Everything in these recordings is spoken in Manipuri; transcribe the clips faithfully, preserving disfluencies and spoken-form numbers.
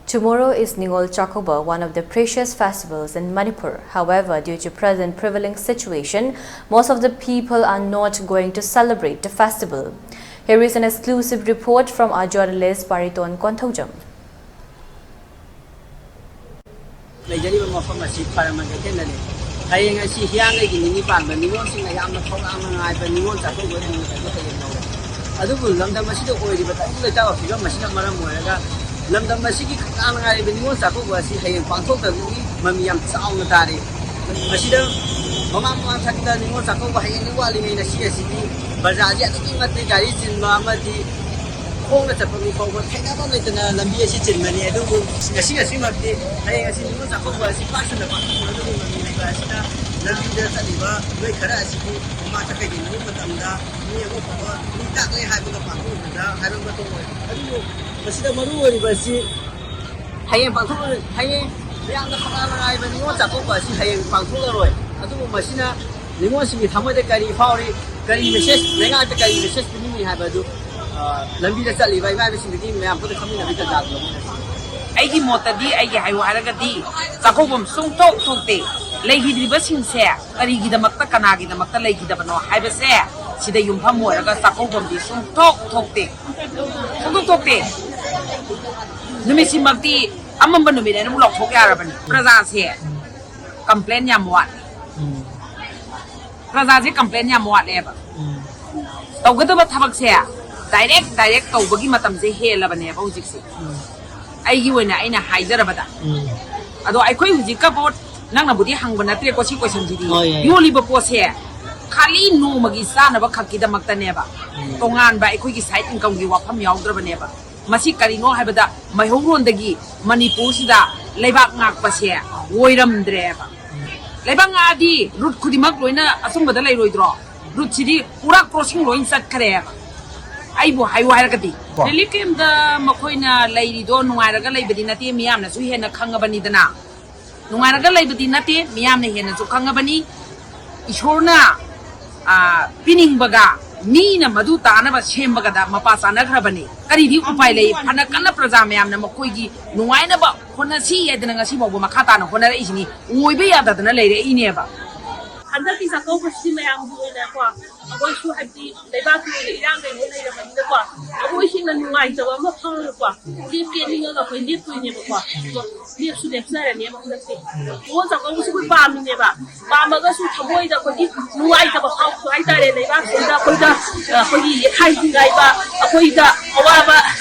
Tomorrow is Ningol Chakouba, one of the precious festivals in Manipur. However, due to present prevailing situation, most of the people are not going to celebrate the festival. Here is an exclusive report from our journalist Pariton Konthoujam. ꯂꯩꯖꯔꯤꯕ ꯃꯐꯝ ꯑꯁꯤ ꯈ꯭ꯋꯥꯏꯔꯝꯕꯟ ꯀꯩꯊꯦꯜꯗꯅꯤ꯫ ꯍꯌꯦꯡ ꯑꯁꯤ ꯍꯤꯌꯥꯡꯒꯩꯒꯤ ꯅꯤꯅꯤ ꯄꯥꯟꯕ ꯅꯤꯉꯣꯜꯁꯤꯡꯅ ꯌꯥꯝꯅ ꯈꯧꯔꯥꯡꯅ ꯉꯥꯏꯕ ꯅꯤꯉꯣꯜ ꯆꯥꯛꯀꯧꯕ ꯅꯨꯃꯤꯠ ꯑꯗꯨ ꯍꯌꯦꯡ ꯂꯧꯔꯦ꯫ ꯑꯗꯨꯕꯨ ꯂꯝꯗꯝ ꯑꯁꯤꯗ ꯑꯣꯏꯔꯤꯕ ꯇꯪꯗꯨ ꯂꯩꯇꯥꯕ ꯐꯤꯕꯝ ꯑꯁꯤꯅ ꯃꯔꯝ ꯑꯣꯏꯔꯒ ꯂꯝꯗꯝ ꯑꯁꯤꯒꯤ ꯈꯧꯔꯥꯡꯅ ꯉꯥꯏꯔꯤꯕ ꯅꯤꯉꯣꯜ ꯆꯥꯛꯀꯧꯕ ꯑꯁꯤ ꯍꯌꯦꯡ ꯄꯥꯡꯊꯣꯛꯇꯕꯒꯤ ꯃꯃꯤ ꯌꯥꯝ ꯆꯥꯎꯅ ꯇꯥꯔꯤ꯫ ꯃꯁꯤꯗ ꯃꯃꯥꯡ ꯃꯃꯥꯡ ꯊꯥꯛꯇ ꯅꯤꯉꯣꯜ ꯆꯥꯛꯀꯧꯕ ꯍꯌꯦꯡꯗꯤ ꯋꯥꯠꯂꯤꯉꯩ ꯉꯁꯤ ꯑꯁꯤꯗꯤ ꯕꯖꯥꯔꯁꯤ ꯑꯗꯨꯛꯀꯤ ꯃꯇꯤꯛ ꯒꯥꯔꯤ ꯆꯤꯟꯕ ꯑꯃꯗꯤ ꯈꯣꯡꯅ ꯆꯠꯄ ꯃꯤ ꯐꯥꯎꯕ ꯊꯦꯡꯅꯕ ꯂꯩꯇꯅ ꯂꯝꯕꯤ ꯑꯁꯤ ꯆꯤꯟꯕꯅꯤ꯫ ꯑꯗꯨꯕꯨ ꯉꯁꯤ ꯉꯁꯤꯃꯛꯇꯤ ꯍꯌꯦꯡ ꯑꯁꯤ ꯅꯤꯉꯣꯜ ꯆꯥꯛꯀꯧꯕ ꯑꯁꯤ ꯄꯥꯛ ꯁꯟꯅ ꯄꯥꯡꯊꯣꯛꯄ ꯑꯗꯨꯒꯤ ꯃꯃꯤ ꯂꯩꯕ ꯑꯁꯤꯅ ꯂꯝꯕꯤꯗ ꯆꯠꯂꯤꯕ ꯃꯤꯑꯣꯏ ꯈꯔ ꯑꯁꯤꯕꯨ ꯃꯃꯥꯡꯗ ꯀꯩꯒꯤꯅꯣ ꯃꯇꯝꯗ ꯃꯤ ꯑꯃ ꯐꯥꯎꯕ ꯃꯤ ꯇꯥꯛꯂꯦ ꯍꯥꯏꯕꯒ ꯄꯥꯡꯊꯣꯛꯄꯗ ꯍꯥꯏꯕ ꯃꯊꯧ ꯑꯣꯏ꯫ ꯑꯗꯨꯕꯨ ꯃꯁꯤꯗ ꯃꯔꯨ ꯑꯣꯏꯔꯤꯕ ꯑꯁꯤ ꯍꯌꯦꯡ ꯄꯥꯡꯊꯣꯛꯂꯔꯣꯏ꯫ ꯍꯌꯦꯡ ꯃꯌꯥꯝꯅ ꯈꯧꯔꯥꯡꯅ ꯉꯥꯏꯕ ꯅꯤꯉꯣꯜ ꯆꯥꯛꯀꯧꯕ ꯑꯁꯤ ꯍꯌꯦꯡ ꯄꯥꯡꯊꯣꯛꯂꯔꯣꯏ꯫ ꯑꯗꯨꯕꯨ ꯃꯁꯤꯅ ꯅꯤꯉꯣꯜꯁꯤꯡꯒꯤ ꯊꯃꯣꯏꯗ ꯀꯔꯤ ꯐꯥꯎꯔꯤ, ꯀꯔꯤ ꯃꯦꯁꯦꯖ, ꯂꯩꯉꯥꯛꯇ ꯀꯔꯤ ꯃꯦꯁꯦꯖ ꯄꯤꯅꯤꯡꯉꯤ ꯍꯥꯏꯕ ꯑꯗꯨ, ꯑ, ꯂꯝꯕꯤꯗ ꯆꯠꯂꯤꯕ ꯏꯃꯥ ꯏꯕꯦꯁꯤꯡꯗꯒꯤ ꯃꯌꯥꯝ ꯄꯨꯟꯅ ꯈꯪꯃꯤꯟꯅꯕꯒꯤ ꯇꯥꯟꯖꯥ ꯑꯗꯨ ꯂꯧꯃꯤꯟꯅꯁꯤ꯫ ꯑꯩꯒꯤ ꯃꯣꯠꯇꯗꯤ, ꯑꯩꯒꯤ ꯍꯥꯏꯌꯨ ꯍꯥꯏꯔꯒꯗꯤ, ꯆꯥꯛꯀꯧꯕꯝ ꯁꯨꯡꯊꯣꯛ ꯊꯣꯛꯇꯦ꯫ ꯂꯩꯈꯤꯗ꯭ꯔꯤꯕꯁꯤꯡꯁꯦ ꯀꯔꯤꯒꯤꯗꯃꯛꯇ, ꯀꯅꯥꯒꯤꯗꯃꯛꯇ ꯂꯩꯈꯤꯗꯕꯅꯣ ꯍꯥꯏꯕꯁꯦ ꯁꯤꯗ ꯌꯨꯝꯐꯝ ꯑꯣꯏꯔꯒ ꯆꯥꯛꯀꯧꯕꯝꯗꯤ ꯁꯨꯡꯊꯣꯛ ꯊꯣꯛꯇꯦ꯫ ꯁꯨꯡꯊꯣꯛ ꯊꯣꯛꯇꯦ꯫ ꯅꯨꯃꯤꯠꯁꯤꯃꯛꯇꯤ ꯑꯃꯝꯕ ꯅꯨꯃꯤꯠ ꯍꯥꯏꯅ ꯑꯃꯨꯛ ꯂꯥꯎꯊꯣꯛ ꯌꯥꯔꯕꯅꯤ꯫ ꯄ꯭ꯔꯖꯥꯁꯦ ꯀꯝꯄ꯭ꯂꯦꯟ ꯌꯥꯝ ꯋꯥꯠꯂꯦ꯫ ꯄ꯭ꯔꯖꯥꯁꯦ ꯀꯝꯄ꯭ꯂꯦꯟ ꯌꯥꯝ ꯋꯥꯠꯂꯦꯕ꯫ ꯇꯧꯒꯗꯕ ꯊꯕꯛꯁꯦ ꯗꯥꯏꯔꯦꯛ ꯗꯥꯏꯔꯦꯛ ꯇꯧꯕꯒꯤ ꯃꯇꯝꯁꯦ ꯍꯦꯜꯂꯕꯅꯦꯕ ꯍꯧꯖꯤꯛꯁꯦ꯫ ꯑꯩꯒꯤ ꯑꯣꯏꯅ ꯑꯩꯅ ꯍꯥꯏꯖꯔꯕꯗ꯫ ꯑꯗꯣ ꯑꯩꯈꯣꯏ ꯍꯧꯖꯤꯛꯀ ꯚꯣꯠ, ꯅꯪꯅꯕꯨꯗꯤ ꯍꯪꯕ ꯅꯠꯇ꯭ꯔꯦꯀꯣ ꯁꯤ ꯀꯣꯏꯁꯟꯁꯤꯗꯤ꯫ ꯍꯣꯏ, ꯌꯥꯏ, ꯌꯥꯏ꯫ ꯌꯣꯜꯂꯤꯕ ꯄꯣꯠꯁꯦ ꯈꯥꯂꯤ ꯅꯣꯡꯃꯒꯤ ꯆꯥꯅꯕ ꯈꯛꯀꯤꯗꯃꯛꯇꯅꯦꯕ꯫ ꯇꯣꯉꯥꯟꯕ ꯑꯩꯈꯣꯏꯒꯤ ꯁꯥꯏꯠ ꯏꯟꯀꯝꯒꯤ ꯋꯥꯐꯝ ꯌꯥꯎꯗ꯭ꯔꯕꯅꯦꯕ꯫ ꯃꯁꯤ ꯀꯔꯤꯅꯣ ꯍꯥꯏꯕꯗ ꯃꯩꯍꯧꯔꯣꯟꯗꯒꯤ ꯃꯅꯤꯄꯨꯔꯁꯤꯗ ꯂꯩꯕꯥꯛ ꯉꯥꯛꯄꯁꯦ ꯑꯣꯏꯔꯝꯗ꯭ꯔꯦꯕ꯫ ꯂꯩꯕꯥꯛ ꯉꯥꯛꯑꯗꯤ ꯔꯨꯠ ꯈꯨꯗꯤꯡꯃꯛ ꯂꯣꯏꯅ ꯑꯆꯨꯝꯕꯗ ꯂꯩꯔꯣꯏꯗ꯭ꯔꯣ? ꯔꯨꯠꯁꯤꯗꯤ ꯄꯨꯔꯥ ꯀ꯭ꯔꯣꯁꯤꯡ ꯂꯣꯏ ꯆꯠꯈ꯭ꯔꯦꯕ꯫ ꯑꯩꯕꯨ ꯍꯥꯏꯌꯨ ꯍꯥꯏꯔꯒꯗꯤ꯫ ꯀꯣ꯫ ꯔꯤꯂꯤꯐ ꯀꯦꯝꯞꯇ ꯃꯈꯣꯏꯅ ꯂꯩꯔꯤꯗꯣ ꯅꯨꯡꯉꯥꯏꯔꯒ ꯂꯩꯕꯗꯤ ꯅꯠꯇꯦ, ꯃꯤꯌꯥꯝꯅꯁꯨ ꯍꯦꯟꯅ ꯈꯪꯉꯕꯅꯤꯗꯅ꯫ ꯅꯨꯡꯉꯥꯏꯔꯒ ꯂꯩꯕꯗꯤ ꯅꯠꯇꯦ, ꯃꯤꯌꯥꯝꯅ ꯍꯦꯟꯅꯁꯨ ꯈꯪꯉꯕꯅꯤ꯫ ꯏꯁꯣꯔꯅ, ꯑ, ꯄꯤꯅꯤꯡꯕꯒ ꯃꯤꯅ ꯃꯗꯨ ꯇꯥꯅꯕ ꯁꯦꯝꯕꯒꯗ ꯃꯄꯥ ꯆꯥꯅꯈ꯭ꯔꯕꯅꯤ꯫ ꯀꯔꯤꯗꯤ ꯎꯄꯥꯏ ꯂꯩ? ꯐꯅ ꯀꯟꯅ ꯄ꯭ꯔꯖꯥ ꯃꯌꯥꯝꯅ ꯃꯈꯣꯏꯒꯤ ꯅꯨꯡꯉꯥꯏꯅꯕ ꯍꯣꯠꯅꯁꯤ ꯍꯥꯏꯗꯅ ꯉꯁꯤ ꯐꯥꯎꯕ ꯃꯈꯥ ꯇꯥꯅ ꯍꯣꯠꯅꯔꯛꯏꯁꯤꯅꯤ꯫ ꯑꯣꯏꯕ ꯌꯥꯗꯗꯅ ꯂꯩꯔꯛꯏꯅꯦꯕ꯫ ꯍꯟꯗꯛꯀꯤ ꯆꯥꯛꯀꯧꯕꯁꯤꯗꯤ ꯃꯌꯥꯝꯒꯤ ꯑꯣꯏꯅꯀꯣ, ꯑꯩꯈꯣꯏꯁꯨ ꯍꯥꯏꯕꯗꯤ ꯂꯩꯕꯥꯛꯀꯤ ꯑꯣꯏꯅ ꯏꯔꯥꯡ ꯀꯩꯅꯣ ꯂꯩꯔꯕꯅꯤꯅꯀꯣ, ꯑꯩꯈꯣꯏꯁꯤꯡꯅ ꯅꯨꯡꯉꯥꯏꯇꯕ ꯑꯃ ꯐꯥꯎꯔꯒꯀꯣ, ꯂꯦꯞꯀꯦ ꯅꯤꯡꯉꯒ ꯑꯩꯈꯣꯏ ꯂꯦꯞꯇꯣꯏꯅꯦꯕꯀꯣ꯫ ꯑꯗꯣ ꯂꯦꯞꯁꯨ ꯂꯦꯞꯆꯔꯅꯦꯕ ꯍꯟꯗꯛꯇꯤ꯫ ꯅꯤꯉꯣꯜ ꯆꯥꯛꯀꯧꯕꯁꯤ ꯑꯩꯈꯣꯏ ꯄꯥꯝꯃꯤꯅꯦꯕ꯫ ꯄꯥꯝꯃꯒꯁꯨ ꯊꯃꯣꯏꯗ ꯑꯩꯈꯣꯏꯒꯤ ꯅꯨꯡꯉꯥꯏꯇꯕ ꯐꯥꯎꯕꯗꯣ ꯍꯥꯏꯇꯥꯔꯦ, ꯂꯩꯕꯥꯛꯁꯤꯗ ꯑꯩꯈꯣꯏꯗ, ꯑꯩꯈꯣꯏꯒꯤ ꯌꯦꯠꯈꯥꯏ ꯊꯤꯡꯒꯥꯏꯕ, ꯑꯩꯈꯣꯏꯗ ꯑꯋꯥꯕ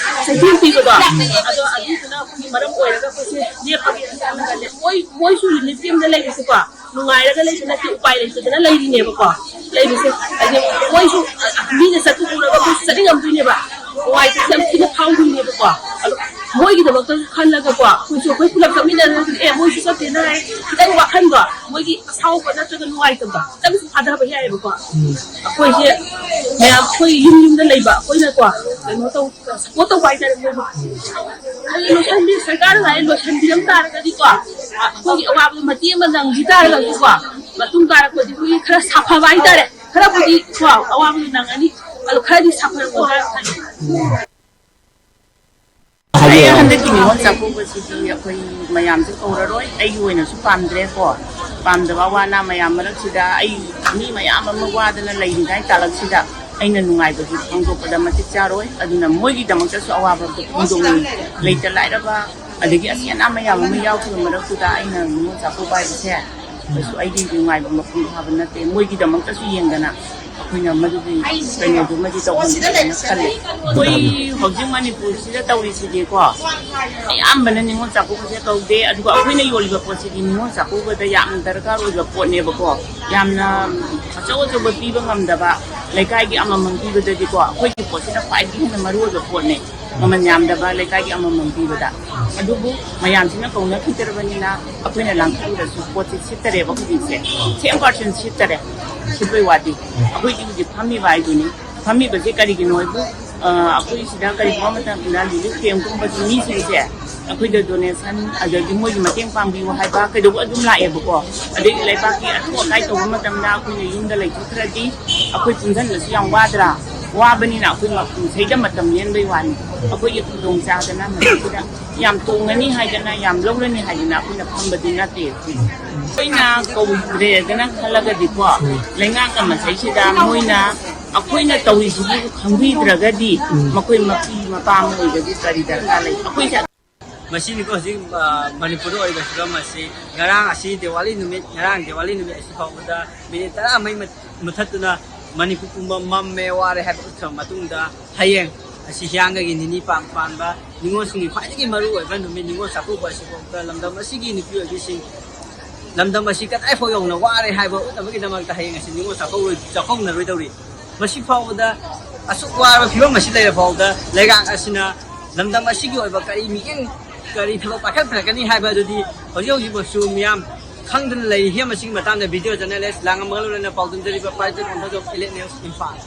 ꯆꯩꯊꯦꯡ ꯄꯤꯕꯗꯣ꯫ ꯑꯗꯣ ꯑꯗꯨꯗꯨꯅ ꯑꯩꯈꯣꯏꯒꯤ ꯃꯔꯝ ꯑꯣꯏꯔꯒ ꯑꯩꯈꯣꯏꯁꯦ ꯂꯦꯞꯄꯒꯦ ꯈꯜꯂꯒꯅꯦ꯫ ꯃꯣꯏ, ꯃꯣꯏꯁꯨ ꯔꯤꯂꯤꯐ ꯀꯦꯝꯗ ꯂꯩꯕꯁꯦꯀꯣ, ꯅꯨꯡꯉꯥꯏꯔꯒ ꯂꯩꯕ ꯅꯠꯇꯦ, ꯎꯄꯥꯏ ꯂꯩꯇꯗꯅ ꯂꯩꯔꯤꯅꯦꯕꯀꯣ꯫ ꯂꯩꯕꯁꯦ ꯍꯥꯏꯗꯤ ꯃꯣꯏꯁꯨ ꯃꯤꯅ ꯆꯠꯄ ꯎꯔꯒ ꯑꯩꯈꯣꯏꯁꯨ ꯆꯠꯅꯤꯡꯉꯝꯗꯣꯏꯅꯦꯕ, ꯅꯨꯡꯉꯥꯏꯇꯕꯁꯦ ꯌꯥꯝ ꯊꯤꯅ ꯐꯥꯎꯗꯣꯏꯅꯦꯕꯀꯣ꯫ ꯑꯗꯣ ꯃꯣꯏꯒꯤꯗꯃꯛꯇꯁꯨ ꯈꯜꯂꯒꯀꯣ, ꯑꯩꯈꯣꯏꯁꯨ ꯑꯩꯈꯣꯏ ꯄꯨꯂꯞ ꯆꯠꯃꯤꯟꯅꯔꯒ, "ꯑꯦ, ꯃꯣꯏꯁꯨ ꯆꯠꯇꯦꯅ" ꯍꯥꯏ, ꯈꯤꯇꯪ ꯋꯥꯈꯜꯗꯣ, ꯃꯣꯏꯒꯤ ꯑꯁꯥꯎꯕ ꯅꯠꯇ꯭ꯔꯒ ꯅꯨꯡꯉꯥꯏꯇꯕꯗꯣ ꯈꯤꯇꯪꯁꯨ ꯐꯥꯊꯕ ꯌꯥꯏꯑꯕꯀꯣ꯫ ꯑꯩꯈꯣꯏꯁꯦ ꯃꯌꯥꯝ ꯑꯩꯈꯣꯏ ꯌꯨꯝ ꯌꯨꯝꯗ ꯂꯩꯕ ꯑꯩꯈꯣꯏꯅꯀꯣ, ꯀꯩꯅꯣ ꯇꯧ, ꯁꯞꯄꯣꯔꯠ ꯇꯧꯕ ꯍꯥꯏꯇꯥꯔꯦ ꯃꯣꯏꯕꯨ꯫ ꯑꯗꯨ ꯂꯣꯏꯁꯟꯕꯤ-, ꯁꯔꯀꯥꯔꯅ ꯍꯥꯏ ꯂꯣꯏꯁꯟꯕꯤꯔꯝ ꯇꯥꯔꯒꯗꯤꯀꯣ, ꯑꯩꯈꯣꯏꯒꯤ ꯑꯋꯥꯕꯗꯣ ꯃꯇꯦꯡ ꯑꯃ ꯅꯪꯈꯤ ꯇꯥꯔꯒꯁꯨꯀꯣ, ꯃꯇꯨꯡ ꯇꯥꯔꯛꯄꯗꯤ ꯑꯩꯈꯣꯏꯒꯤ ꯈꯔ ꯁꯥꯐꯕ ꯍꯥꯏꯇꯥꯔꯦ, ꯈꯔꯕꯨꯗꯤ ꯀꯣ ꯑꯋꯥꯕꯗꯣ ꯅꯪꯉꯅꯤ, ꯑꯗꯣ ꯈꯔꯗꯤ ꯁꯥꯐꯔꯛꯄ ꯈꯜꯂꯤ꯫ ꯑꯩ ꯍꯟꯗꯛꯀꯤ ꯅꯤꯉꯣꯜ ꯆꯥꯛꯀꯧꯕꯁꯤꯗꯤ ꯑꯩꯈꯣꯏ ꯃꯌꯥꯝꯁꯦ ꯀꯧꯔꯔꯣꯏ, ꯑꯩꯒꯤ ꯑꯣꯏꯅꯁꯨ ꯄꯥꯝꯗ꯭ꯔꯦꯀꯣ꯫ ꯄꯥꯝꯗꯕ ꯑꯋꯥ ꯑꯅꯥ ꯃꯌꯥꯝ ꯃꯔꯛꯁꯤꯗ ꯑꯩ ꯃꯤ ꯃꯌꯥꯝ ꯑꯃ ꯋꯥꯗꯅ ꯂꯩꯔꯤꯉꯩ ꯇꯥꯂꯛꯁꯤꯗ ꯑꯩꯅ ꯅꯨꯡꯉꯥꯏꯕꯁꯨ ꯐꯣꯡꯗꯣꯛꯄꯗ ꯃꯇꯤꯛ ꯆꯥꯔꯣꯏ꯫ ꯑꯗꯨꯅ ꯃꯣꯏꯒꯤꯗꯃꯛꯇꯁꯨ ꯑꯋꯥꯕ ꯑꯝꯇ ꯐꯣꯡꯗꯣꯛꯅꯤꯡꯉꯤ꯫ ꯂꯩꯇ ꯂꯥꯏꯔꯕ ꯑꯗꯒꯤ ꯑꯁꯤ ꯑꯅꯥ ꯃꯌꯥꯝ ꯑꯃ ꯌꯥꯎꯈꯤꯕ ꯃꯔꯛꯇꯨꯗ ꯑꯩꯅ ꯅꯤꯉꯣꯜ ꯆꯥꯛꯀꯧꯕ ꯍꯥꯏꯕꯁꯦ ꯀꯩꯁꯨ ꯑꯩꯒꯤ ꯅꯨꯡꯉꯥꯏꯕ ꯃꯄꯨꯡ ꯐꯥꯕ ꯅꯠꯇꯦ꯫ ꯃꯣꯏꯒꯤꯗꯃꯛꯇꯁꯨ ꯌꯦꯡꯗꯅ ꯑꯩꯈꯣꯏꯅ ꯃꯗꯨꯒꯤ ꯀꯩꯅꯣꯗꯨꯃꯗꯤ ꯇꯧꯍꯟꯒꯗꯕꯅ ꯈꯜꯂꯤ꯫ ꯑꯩꯈꯣꯏ ꯍꯧꯖꯤꯛ ꯃꯅꯤꯄꯨꯔꯁꯤꯗ ꯇꯧꯔꯤꯁꯤꯗꯤꯀꯣ, ꯑꯌꯥꯝꯕꯅ ꯅꯤꯉꯣꯜ ꯆꯥꯛꯀꯧꯕꯁꯦ ꯇꯧꯗꯦ꯫ ꯑꯗꯨꯒ ꯑꯩꯈꯣꯏꯅ ꯌꯣꯜꯂꯤꯕ ꯄꯣꯠꯁꯤꯗꯤ ꯅꯤꯉꯣꯜ ꯆꯥꯛꯀꯧꯕꯗ ꯌꯥꯝꯅ ꯗꯔꯀꯥꯔ ꯑꯣꯏꯕ ꯄꯣꯠꯅꯦꯕꯀꯣ꯫ ꯌꯥꯝꯅ ꯑꯆꯧ ꯑꯆꯧꯕ ꯄꯤꯕ ꯉꯝꯗꯕ, ꯂꯩꯀꯥꯏꯒꯤ ꯑꯃꯃꯝ ꯄꯤꯕꯗꯗꯤꯀꯣ, ꯑꯩꯈꯣꯏꯒꯤ ꯄꯣꯠꯁꯤꯅ ꯈ꯭ꯋꯥꯏꯗꯒꯤ ꯍꯦꯟꯅ ꯃꯔꯨ ꯑꯣꯏꯕ ꯄꯣꯠꯅꯦ꯫ ꯃꯃꯜ ꯌꯥꯝꯗꯕ ꯂꯩꯀꯥꯏꯒꯤ ꯑꯃꯃꯝ ꯄꯤꯕꯗ꯫ ꯑꯗꯨꯕꯨ ꯃꯌꯥꯝꯁꯤꯅ ꯀꯧꯅꯈꯤꯗ꯭ꯔꯕꯅꯤꯅ ꯑꯩꯈꯣꯏꯅ ꯂꯥꯡꯈꯠꯂꯨꯔꯁꯨ ꯄꯣꯠꯁꯦ ꯁꯤꯠꯇꯔꯦꯕ ꯍꯧꯖꯤꯛꯁꯦ꯫ ꯁꯦꯝ ꯄꯥꯔꯁꯦꯟ ꯁꯤꯠꯇꯔꯦ꯫ ꯁꯤꯠꯄꯩ ꯋꯥꯗꯤ꯫ ꯑꯩꯈꯣꯏꯗꯤ ꯍꯧꯖꯤꯛ ꯐꯝꯃꯤꯕ ꯍꯥꯏꯗꯨꯅꯤ꯫ ꯐꯝꯃꯤꯕꯁꯦ ꯀꯔꯤꯒꯤꯅꯣ ꯍꯥꯏꯕꯨ, ꯑ, ꯑꯩꯈꯣꯏ ꯁꯤꯗ ꯀꯔꯤꯒꯨꯝꯕ ꯃꯇꯝꯗ ꯔꯤꯂꯤꯐ ꯀꯦꯝꯒꯨꯝꯕꯒꯤ ꯃꯤꯁꯤꯡꯁꯦ ꯑꯩꯈꯣꯏꯗ ꯗꯣꯅꯦꯁꯟ, ꯑꯗꯒꯤ ꯃꯣꯏꯒꯤ ꯃꯇꯦꯡ ꯄꯥꯡꯕꯤꯌꯨ ꯍꯥꯏꯕ ꯀꯩꯗꯧꯕ ꯑꯗꯨꯝ ꯂꯥꯛꯑꯦꯕꯀꯣ꯫ ꯑꯗꯒꯤ ꯂꯩꯕꯥꯛꯀꯤ ꯑꯊꯨ ꯑꯀꯥꯏ ꯇꯧꯕ ꯃꯇꯝꯗ ꯑꯩꯈꯣꯏꯅ ꯌꯨꯝꯗ ꯂꯩꯊꯣꯛꯇ꯭ꯔꯗꯤ ꯑꯩꯈꯣꯏ ꯄꯨꯟꯁꯤꯟꯕꯁꯨ ꯌꯥꯝ ꯋꯥꯗ꯭ꯔꯥ? ꯋꯥꯕꯅꯤꯅ ꯑꯩꯈꯣꯏ ꯃꯄꯨꯡꯁꯩꯗ ꯃꯇꯝ ꯂꯦꯟꯕꯩ ꯋꯥꯅꯤ꯫ ꯑꯩꯈꯣꯏꯒꯤ ꯈꯨꯗꯣꯡ ꯆꯥꯗꯅ ꯃꯁꯤꯗ ꯌꯥꯝ ꯇꯣꯡꯉꯅꯤ ꯍꯥꯏꯗꯅ, ꯌꯥꯝ ꯂꯧꯔꯅꯤ ꯍꯥꯏꯗꯅ ꯑꯩꯈꯣꯏꯅ ꯐꯝꯕꯗꯤ ꯅꯠꯇꯦ꯫ ꯑꯩꯈꯣꯏꯅ ꯀꯧꯗ꯭ꯔꯦꯗꯅ ꯈꯜꯂꯒꯗꯤꯀꯣ, ꯂꯩꯉꯥꯛꯅ ꯃꯁꯩꯁꯤꯗ ꯃꯣꯏꯅ ꯑꯩꯈꯣꯏꯅ ꯇꯧꯔꯤꯁꯤꯕꯨ ꯈꯪꯕꯤꯗ꯭ꯔꯒꯗꯤ ꯃꯈꯣꯏ ꯃꯄꯤ ꯃꯄꯥ ꯑꯃ ꯑꯣꯏꯕꯒꯤ ꯀꯔꯤ ꯗꯔꯀꯥꯔ ꯂꯩ? ꯑꯩꯈꯣꯏꯁꯦ ꯃꯁꯤꯅꯤꯀꯣ ꯍꯧꯖꯤꯛ, ꯑ, ꯃꯅꯤꯄꯨꯔꯗ ꯑꯣꯏꯔꯤꯕ ꯐꯤꯕꯝ ꯑꯁꯤ꯫ ꯉꯔꯥꯡ ꯑꯁꯤ ꯗꯤꯋꯥꯂꯤ ꯅꯨꯃꯤꯠ, ꯉꯔꯥꯡ ꯗꯤꯋꯥꯂꯤ ꯅꯨꯃꯤꯠ ꯑꯁꯤ ꯐꯥꯎꯕꯗ ꯃꯤꯅꯤꯠ ꯇꯔꯥꯃꯩ ꯃꯨꯊꯠꯇꯨꯅ ꯃꯅꯤꯄꯨꯔ ꯄꯨꯝꯕ ꯃꯝꯃꯦ, ꯋꯥꯔꯦ ꯍꯥꯏꯕ ꯎꯠꯈ꯭ꯔꯕ ꯃꯇꯨꯡꯗ, ꯍꯌꯦꯡ ꯑꯁꯤ ꯍꯤꯌꯥꯡꯒꯩꯒꯤ ꯅꯤꯅꯤ ꯄꯥꯟ-, ꯄꯥꯟꯕ ꯅꯤꯉꯣꯜꯁꯤꯡꯒꯤ ꯈ꯭ꯋꯥꯏꯗꯒꯤ ꯃꯔꯨ ꯑꯣꯏꯕ ꯅꯨꯃꯤꯠ ꯅꯤꯉꯣꯜ ꯆꯥꯛꯀꯧꯕ ꯑꯁꯤꯐꯥꯎꯗ ꯂꯝꯗꯝ ꯑꯁꯤꯒꯤ ꯅꯨꯄꯤ ꯑꯣꯏꯕꯤꯁꯤꯡ, ꯂꯝꯗꯝ ꯑꯁꯤ ꯀꯗꯥꯏꯐꯥꯎ ꯌꯧꯅ ꯋꯥꯔꯦ ꯍꯥꯏꯕ ꯎꯠꯅꯕꯒꯤꯗꯃꯛꯇ ꯍꯌꯦꯡ ꯑꯁꯤ ꯅꯤꯉꯣꯜ ꯆꯥꯛꯀꯧꯔꯣꯏ-, ꯆꯥꯛꯀꯧꯅꯔꯣꯏꯗꯧꯔꯤ꯫ ꯃꯁꯤ ꯐꯥꯎꯕꯗ, ꯑꯁꯨꯛ ꯋꯥꯔꯕ ꯐꯤꯕꯝ ꯑꯁꯤ ꯂꯩꯔ ꯐꯥꯎꯕꯗ, ꯂꯩꯉꯥꯛ ꯑꯁꯤꯅ ꯂꯝꯗꯝ ꯑꯁꯤꯒꯤ ꯑꯣꯏꯕ ꯀꯔꯤ ꯃꯤꯠꯌꯦꯡ, ꯀꯔꯤ ꯊꯕꯛ ꯄꯥꯏꯈꯠꯄꯤꯔꯛꯀꯅꯤ ꯍꯥꯏꯕ ꯑꯗꯨꯗꯤ ꯍꯧꯖꯤꯛ ꯍꯧꯖꯤꯛꯃꯛꯁꯨ ꯃꯤꯌꯥꯝ ꯈꯪꯗꯅ ꯂꯩꯔꯤ꯫ ꯃꯁꯤꯒꯤ ꯃꯇꯥꯡꯗ ꯚꯤꯗꯤꯑꯣ ꯖꯔꯅꯦꯂꯤꯁ ꯂꯥꯡꯉꯝꯕꯒ ꯂꯣꯏꯅꯅ ꯄꯥꯎꯗꯝꯖꯔꯤꯕ ꯄ꯭ꯔꯥꯏꯚꯦꯠ ꯑꯣꯟꯊꯣꯛ ꯏꯂꯦꯛ ꯅ꯭ꯌꯨꯁ ꯏꯝꯐꯥꯜ꯫